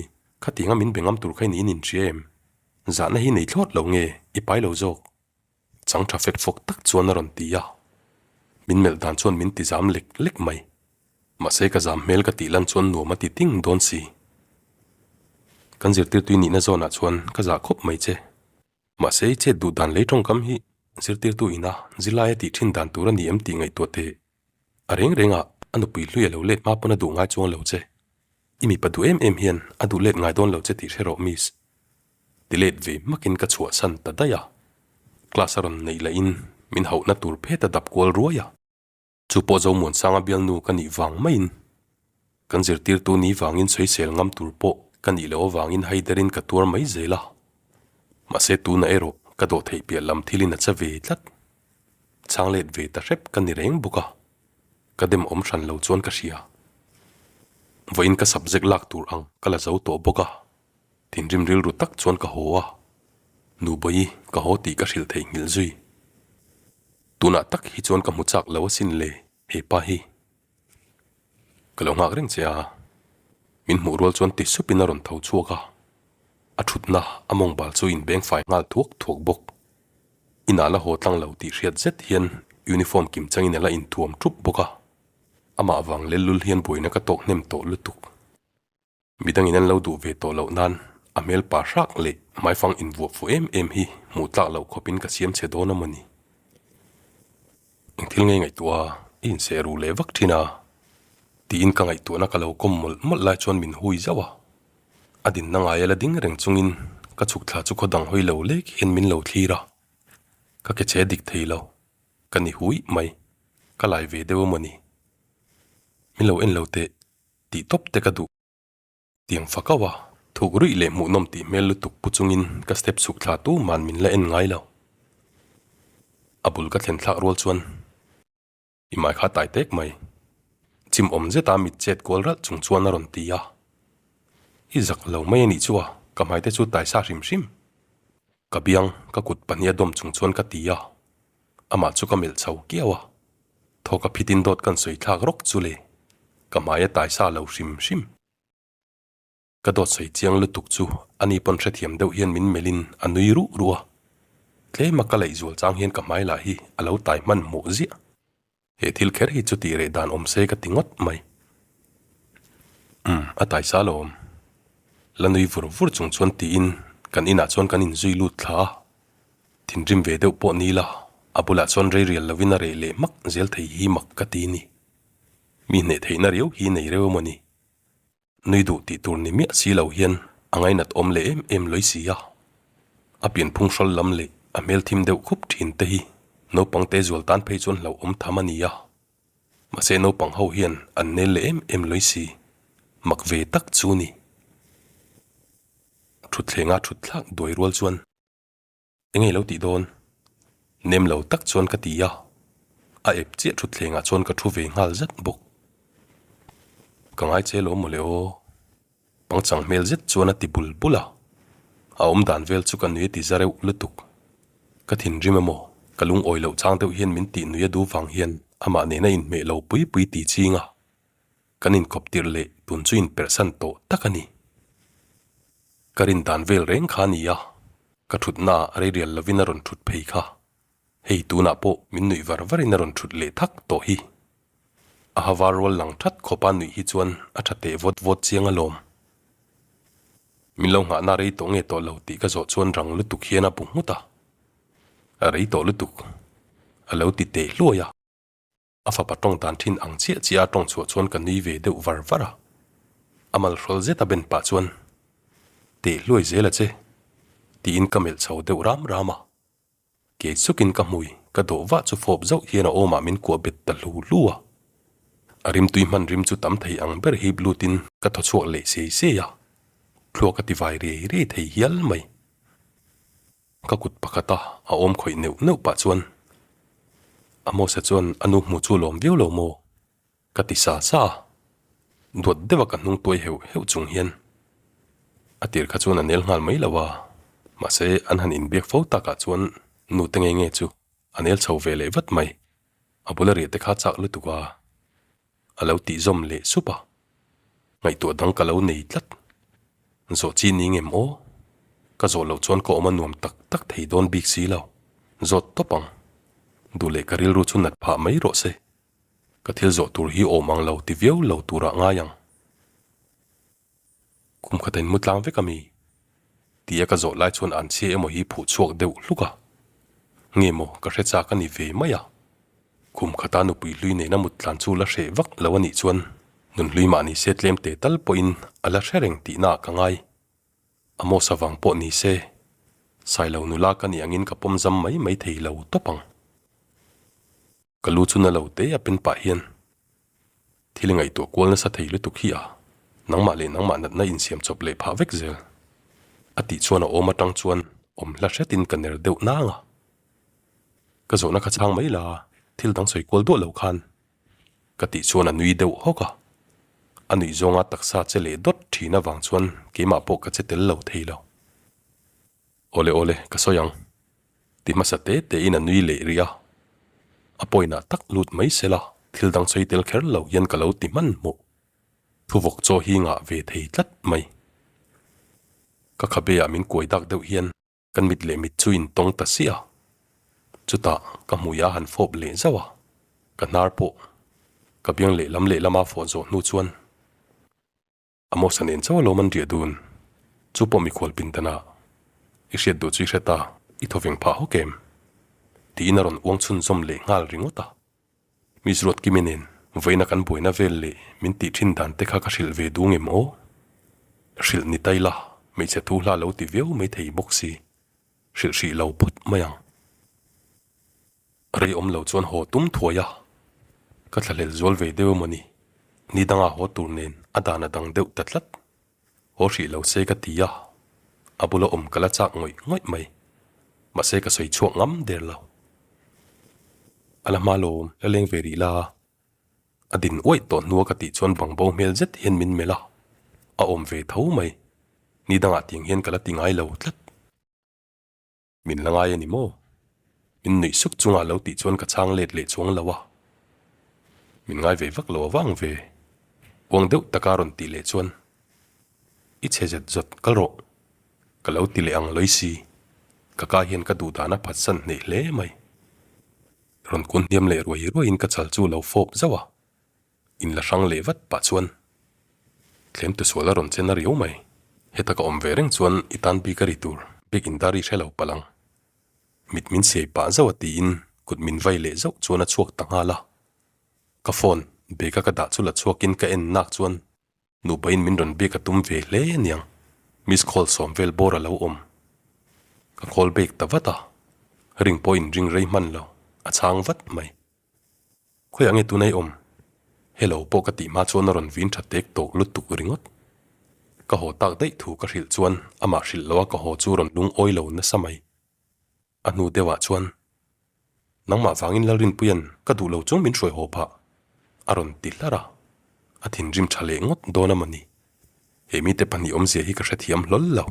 khatianga min be ngam tur kha i niin inhria em? Zahna hi nei thlawt lo nge i pai lo zawk? Chang tha fek fawk tak chuan a rawn ti a, min melh dan chuan min ti zam lek lek mai. Mahse ka zam hmel ka tih lan chuan nuam a ti ting dawn si. Kan zirtirtui nihna zawnah chuan ka zah khawp mai che. Mahse i chet duh dan lei tawngkam hi zirtirtu ina zirlai a tih thin dan tur a ni em tih ngaihtuah teh. A reng rengah a nupui hlui a lo let hma pawn a duh ngai chuang lo che. I mipa duh em em hian a duh let ngai dawn lo che tih hre rawh miss. Ti let ve hmakin ka chhuahsan ta daih a. Class a rawn neih lahin min hauhna tur phet a dap kual ruai a. Chu pawh Zomuansanga bialnu ka nih vang maiin kan zirtirtu ni vangin sawisel ngam tur pawh ka nih loh avangin haiderin ka tuar mai zel a. Mahse tunah erawh ka dawh theih piah lam thilin a che ve tlat. Chhang let ve ta hrep ka ni reng bawk a, ka dem awm hran lo chuan ka hria. Vawiin ka subject lak tur ang ka la zo tawh bawk a, thinrim rilru tak chuan ka haw a, Nubawi ka haw tih ka hrilh theihnghilh zui. Tunah tak hi chuan ka hmu chak lo asin le he pa hi. Ka lo nghak reng che a, min hmuh rual chuan ti supin a rawn tho chhuak a, a thutna a mawng bal chu inbeng fai nghal thuak thuak bawk. Inah la haw tlang lo tih hriat zet hian uniform kim changin a la inthuam thup bawk a, amah vang lellul hian buaina ka tawk hnem tawh lutuk. Midangin an lo duh ve tawh loh nan a hmel pa hrak leh hmaifang invuah fuh em em hi hmuh tlak loh khawpin ka siam chhe dawn a maw ni? Eng thil nge ngaihtuah a, i inseh ru leh vak thin a? tiin ka ngaihtuahna ka lo kawm mawlh mawlh lai chuan min hui zauh a. A dinna ngai a la ding reng chungin. ka chhuk thla chu khaw dang hawi lo lek hian min lo thlir a, ka ke che dik thei lo, ka ni huih mai, ka lai ve deuh emaw ni? Min lo en lo teh tih tawp te ka duh. Tiang fak auh a, thuk ruih leh hmuhnawm tih hmel lutuk pu chungin ka step chhuk thla tu man min la en ngai lo. A bul ka thlen thlak rual chuan i hmai kha tai tek mai. Chim awm zeta mit chet kual ralh chung chuan a rawn ti a. I zak lo mai a nih chu a, ka hmai te chu tai sa hrim hrim. Ka biang ka kut pahnih a dawm chung chuan ka ti a, amah chu ka melh chho kiau a. Thawk a phitin dawt kan sawi thlak rawk chu le, ka hmai a tai sa lo hrim hrim. Ka dawt sawi chiang lutuk chu ani pawn hrethiam deuh hian min melhin a nui ruh ruh a. Tlema ka laih zual chang hian ka hmai lah hi a lo tai hman hmuh ziah. He thil kher hi chu tih reh dan awm se ka ti ngawt mai. Umm, a tai sa lo awm. La nui vur vur chung chuan tiin kan inah chuan kan inzui lut thla a. Thinrim ve deuh pawh ni la, a bulah chuan rei rial lovin a reh leh hmak zel thei hi mak ka ti ni. Mi hneh theihna riau hi nei reuh emaw ni? Nui duh tih tur ni miah si lo hian a ngainat awm leh em em lawih si a. A pianphung hrawl lam leh a hmel thim deuh khup thin te hi naupang te zual tan phei chuan hlauhawm tham a ni a. Mahse naupang ho hian an nel leh em em lawih si. Mak ve tak chu ni. Thutthleng a thut thlak duai rual chuan. Enge lo tih dawn? Nem lo tak chuan ka ti a, a ep chiah thutthlengah chuan ka thu ve nghal zat bawk. Ka ngai che lo mawle aw. Pangchang hmel zet chuan a ti bul bul a, a awm dan vel chu ka nui a ti za reuh lutuk. Ka thinrim emaw, ka lungawi loh chang deuh hian min tih nui a duh vang hian amah nena inhmeh lo pui pui ti ching a, kan inkawp tirh leh tun chu inperhsan tawh tak a ni. Ka rin dan vel reng kha a ni a, ka thutna ah rei rial lovin a rawn thut phei kha. Hei tunah pawh min nuih var varin a rawn thut leh thak tawh hi. A ha var rual lang that khawpa nuih hi chuan a tha teh vawt vawt chiang alawm. Min lo nghahna rei tawh nge tawh lo tih ka zawh chuan rang lutuk hian a bu nghut a. A rei tawh lutuk. A lo ti teh hluai a. A fapa tawng dan thin ang chiah chiah a tawng chhuah chuan ka nui ve deuh var var a. A mal hrawl zet a ben pah chuan, Teh hluai zel a che, tiin ka melh chho deuh ram ram a. Kei sukin ka hmui ka dawh vah chu fawp zauh hian a awmah min kuah bet ta hlu hlu a. A rimtui hman rim chu tam thei ang ber hip lutin ka thaw chhuak leh sei sei a. Thluak a ti vai riai riai thei hial mai. Ka kut pakhata a awm khawih neuh neuh pah chuan Amosa chuan a nu hmu chu lawm viau lo maw? Ka ti sa sa a, duat deuha ka hnung tuai heuh heuh chung hian a tir kha chuan a nel nghal mai lo a, mahse an han inbiak fo takah chuan nute nge nge chu a nel chho ve leh vat mai, a bula riah te kha chak lutuk a. A lo tih zawm leh sup a, ngaihtuah dang ka lo nei tlat. Zawh chi ni ngem aw? Ka zawh loh chuan ka awm a nuam tak tak thei dawn bik si lo. Zawt tawp ang. Duh leh ka rilru chu nat phah mai rawh se. Ka thil zawh tur hi awm ang lo ti viau lo turah ngai ang. Kum khat a inmu tlang vek a mi? Tia ka zawh lai chuan an chhia emaw hi phuh chhuak deuh hluk a. Nge maw ka hre chak a ni ve mai a. Kum khata nupui hlui nena mut tlan chu la hreh vak lo a nih chuan nunhlui mah ni se tlem te tal pawhin a la hre reng tihna ah ka ngai. Amos avang pawh ni se, Sailo nula ka nih angin ka pawm zam mai mai thei lo tawp ang. Ka lu chu na lo te a pen pah hian thil ngaihtuah kual nasa thei lutuk hi a, nangmah leh nangmah natna insiam chawp leh phah vek zel. A tih chuan a awm atang chuan awm hla hretin ka ner deuh nang a. Ka zawhna kha chhang mai la, thil dang sawi kual duah lo khan. Ka tih chuan a nui deuh hawk a. A nuih zawnga taksa che leh dawt thin avang chuan keimah pawh ka che tel lo thei lo. Awle awle, ka sawi ang. Ti hmasa te te in a nui leh rih a. A pawinah tak lut mai se la, thil dang sawi tel kher lo hian ka lo ti hman hmuh. Thuvawk chaw hi ngah ve thei tlat mai. Ka khabe ah min kuai dak deuh hian kan mit leh mit chu in tawng ta siah a. Chutah ka hmui a han fawp leh zauh a, ka hnar pawh ka biang lehlam lehlama fawh zawh hnu chuan Amosa nen chauh alawm an riah dun. Chu pawh mikhual pindanah i hriat duh chu i hre ta, i thawveng phah hawk em? Tiin a rawn uang chhunzawm leh nghal ringawt a. Miss Ruatkimi nen vawiina kan buaina vel leh min tih thin dan te kha ka hrilh ve duh ngem aw? Hrilh ni ta ila. Hmeichhe thu hla lo ti viau mai thei bawk si. Hrilh hrih lo phawt mai ang. Rei awm lo chuan haw tum thuai a, ka thlahlel zual ve deuh emaw ni? Ni danga haw tur nen a dan a dang deuh ta tlat. Haw hrih lo se ka ti a, a bula awm ka la chak ngawih ngawih mai. Mahse ka sawi chhuak ngam der lo. A la hma lawm, la leng ve rih la. A din uaih tawh hnua ka tih chuan bangbo hmel zet hian min melh a, a awm ve tho mai. Ni dangah tiang hian ka la ti ngai lo tlat. Min la ngai a ni maw? Min nuih suk chunga lo tih chuan ka chhang let leh chuang lo a. Min ngai ve vak lo avang ve. Uang deuh taka rawn tih leh chuan, I chhe zet zawt kal rawh. Ka lo ti leh ang lawi si. Ka ka hian ka duhdan a phatsan hneih hle mai. Rawn kun hniam leh ruai ruaiin ka chal chu lo fawp zauh a. In la hrang leh vat pah chuan tlem tu sual a rawn chen a riau mai. Heta ka awm ve reng chuan i tan bik a ri tur bik in dar i hre lo palh ang. Mit min siai pah zauh a tiin kut min vai leh zauh chuan a chhuak ta nghal a. Ka phone bag a ka dah chu la chhuakin ka en nak chuan nupain min rawn biak a tum ve hle aniang. Miss call sawm vel bawr a lo awm. Ka call back ta vat a. Ring pawh in ring rei hman lo, a chhang vat mai. Khawiah nge tunai awm? Hello pawh ka tih hma chuan a rawn vin tha tek tawk lutuk ringawt. Ka haw tak daih thu ka hrilh chuan amah hrilh loha ka haw chu rawn lungawi lo nasa mai. A hnu deuhah chuan, Nangmah vangin Lalrinpuia'n ka duh lo chung min hruai haw phah, a rawn ti hlar a. A thinrim tha leh ngawt dawn a mawni. He mite pahnih awmzia hi ka hrethiam hlawl lo.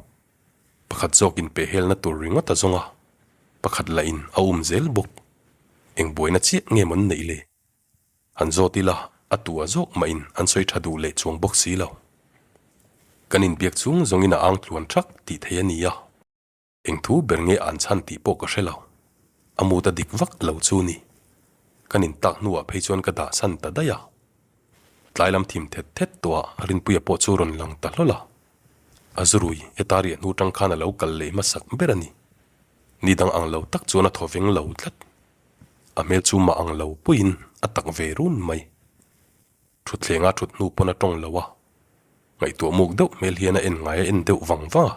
Pakhat zawkin pehhelna tur ringawt a zawng a, pakhat lahin a um zel bawk. Eng buaina chiah nge mawn neih le? Han zawt ila, a tu a zawk mahin an sawi tha duh leh chuang bawk si lo. Kan inbiak chung zawngin a ang tluan thak tih thei a ni a. Eng thu ber nge an chhan tih pawh ka hre lo. A mut a dik vak lo chu ni. Kan intak hnuah phei chuan ka dah san ta daih a. Tlai lam thim thet thet tawhah Rinpuia pawh chu rawn lang ta hlawl a. A zurui heta riah hnu tang khan a lo kal leh hmasak ber a ni. Ni dang ang lo tak chuan a thaw veng lo tlat. A hmel chu mah ang lo puiin a tak ve run mai. Thutthleng a thut hnu pawn a tawng lo a. Ngaihtuah muk deuh hmel hian a en ngai a en deuh vang vang a.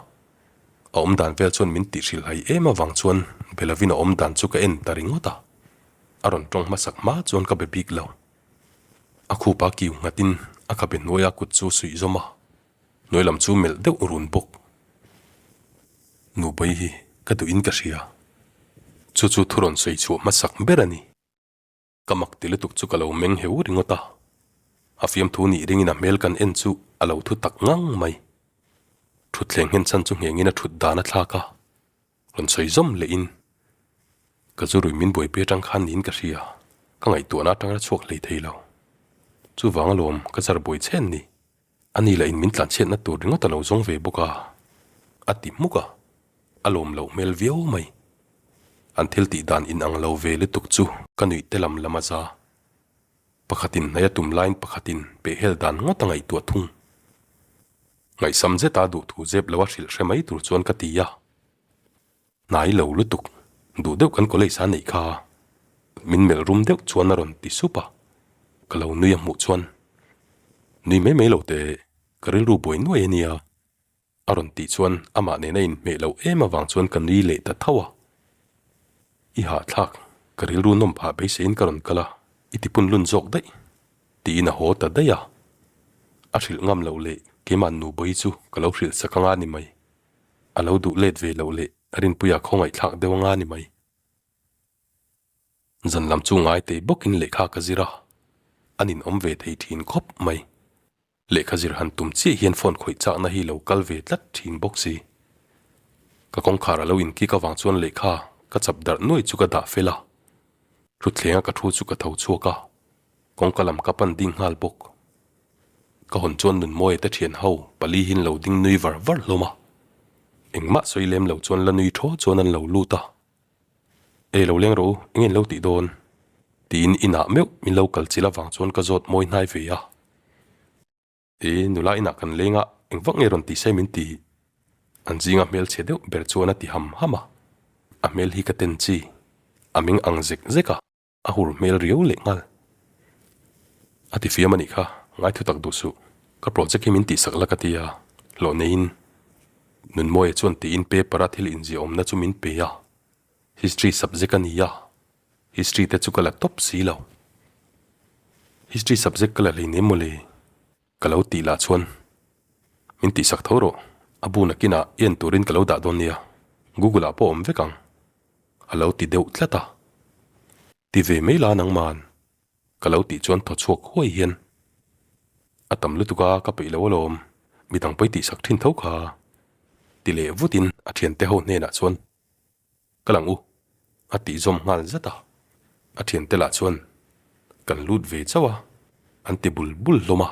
A awm dan vel chuan min tihhrilhai em avang chuan be lovin a awm dan chu ka en ta ringawt a. A rawn tawng hmasak hma chuan ka be bik lo. A khupa kiu nghatin a khabe hnuaia kut chu suih zawm a, hnuai lam chu melh deuh run bawk. Nubawi hi ka duhin ka hria. Chu chu thu rawn sawi chhuah hmasak ber a ni. Ka mak ti lutuk chu ka lo meng heu ringawt a. A fiamthu nih ringin a hmel kan en chu a lo thu tak ngang mai. Thutthleng nghen chhan chu nghengin a thut dan a thlak a. Rawn sawi zawm leh in ka zu rui min buaipui atang khan niin ka hria, ka ngaihtuahna atang la chhuak hlei thei lo. Chuvang alawm ka zar buai chhen ni. Ani lah in min tlanchhiatna tur ringawt a lo zawng ve bawk a, a ti hmuk a, a lawm loh hmel viau mai. An thil tih dan in ang lo ve lutuk chu ka nuih te lam lam a za. Pakhatin hnaih a tum laiin pakhatin pehhel dan ngawt a ngaihtuah thung. Ngaihsam zeta duhthu zep lo a hrilh hre mai tur chuan ka ti a. Hnai lo lutuk, duh deuh kan college a neih kha. Min melh rum deuh chuan a rawn ti sup a, ka lo nui a hmuh chuan, Nui mai mai lo teh, ka rilru buai nuai a nia. A rawn tih chuan amah nena inhmeh loh em avang chuan ka nui leh ta tho a. I hahthlak, ka rilru nawm phah beiseiin ka rawn kal a, i tipun lun zawk daih, tiin a haw ta daih a. A hrilh ngam loh leh keimah nubawi chu ka lo hrilh sak anga ni mai. A lo duh let ve loh leh Rinpuia khawngaihthlak deuh anga ni mai. Zan lam chu ngai tei bawkin lehkha ka zir a, a ninawm ve thei thin khawp mai. Lehkha zir han tum chiah hian phone khawih chakna hi lo kal ve tlat thin bawk si. Ka kawngkhar a lo inkik avang chuan lehkha ka chap darh nuai chu ka dah fel a. Thutthleng a ka thu chu ka tho chhuak a, kawngka lam ka pan ding nghal bawk. Ka hawn chuan Nunmawia te thian ho pali hi an lo ding nui var var hlawm a. Engmah sawi lem lo chuan la nui thaw chuan an lo lut a. Ei lo leng rawh u, eng in lo tih dawn? Tiin inah meuh min lo kal chilh avang chuan ka zawt mawi hnai ve a. E, nula inah kan leng a, eng vak nge rawn tih se min ti? An zinga hmelchhe deuh ber chuan a ti ham ham a. A hmel hi ka ten chi, a meng ang zek zek a. A hur hmel riau leh nghal. A ti fiam a nih kha, ngai thu tak duh suh. Ka project hi min tihsak la ka ti a, hlawh neiin. Nunmawia chuan tiin paper a thil inziah awmna chu min pe a, History subject a ni a, History te chu ka la tawp si lo. History subject ka la hleinem mawle, ka lo tih lah chuan min tihsak tho rawh, a bu nakinah i en turin ka lo dah dawn nia, Google ah pawh awm vek ang, a lo ti deuh tlat a. Ti ve mai la nangman, ka lo tih chuan thaw chhuak huai hian a tam lutuk a ka peih lo alawm, midang pawi tihsak thin tho kha, ti leh vutin a thiante ho hnenah chuan Ka lang u, a tih zawm nghal zat a. A thiante lah chuan kan lut ve chauh a, an ti bul bul hlawm a.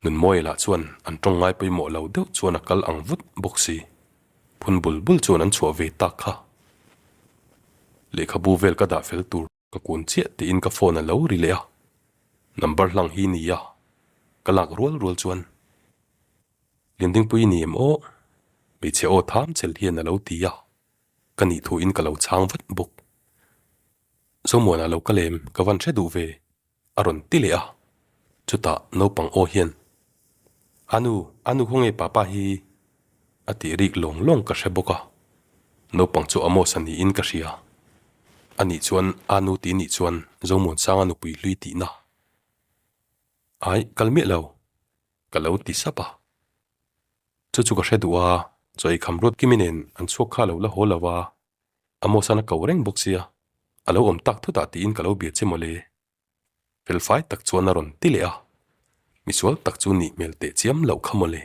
Nunmawia lah chuan an tawng ngai pawimawh lo deuh chuan a kal ang vut bawk si. Phun bul bul chuan an chhuah ve tak kha. Lehkhabu vel ka dah fel tur ka kun chiah tiin ka phone a lo ri leh a. Number hlang hi ni a, ka lak rual rual chuan Liandingpui ni em aw? Hmeichhe aw tham chel hian a lo ti a, ka nih thu in ka lo chhang vat bawk. Zomuana lo ka lem ka van hre duh ve, a rawn ti leh a. Chutah naupang aw hian, Anu, anu khawnge papa hi? a tih rik lawng lawng ka hre bawk a. Naupang chu Amos a niin ka hria. Anih chuan anu tih nih chuan Zomuansanga nupui hlui tihna. Ai, kal miah lo. Ka lo ti sap a. Chu chu ka hre duh a, chaw ei kham ruat Kimi nen an chhuak kha a lo la haw lo a, Amos-an a ko reng bawk sia, a lo awm tak thutah tiin ka lo bia che mawle. Felfai tak chuan a rawn ti leh a, misual tak chu nih hmel teh chiam loh kha mawle.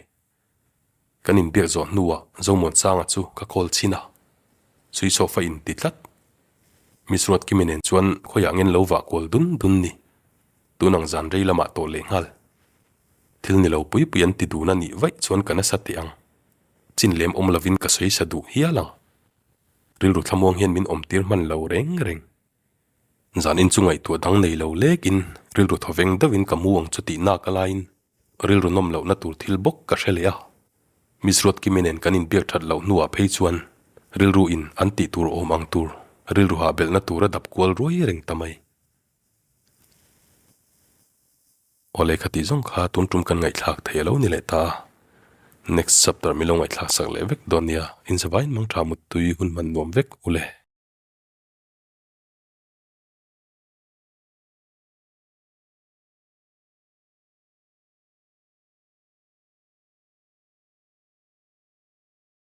Kan inbiak zawh hnuah Zomuansanga chu ka call chhin a, Suichawfa in ti tlat. Miss Ruatkimi nen chuan khawiah ngen lo vah kual dun dun ni. Tun ang zan rei lamah tawh leh nghal. Thil ni lo pui pui an ti dun a nih vaih chuan ka nasa teh ang. Chin lem awm lovin ka sawi sa duh hial ang. Rilru thlamuang hian min awmtir hman lo reng reng. Zan in chu ngaihtuah dang nei lo lekin rilru thawveng deuhin ka mu ang chu tih nak a laiin rilru nawm lohna tur thil bawk ka hre leh a. Miss Ruatkimi nen kan inbiak that loh hnuah phei chuan rilru in an tih tur awm ang tur rilru hah belhna tur a dap kual ruai reng ta mai. Aw lehkha tih zawng kha tun tum kan ngaihthlak thei a lo ni leh ta a. Next chapter min lo ngaihthlak sak leh vek dawn nia, inzavain mangtha muttui hun hman nuam vek u le.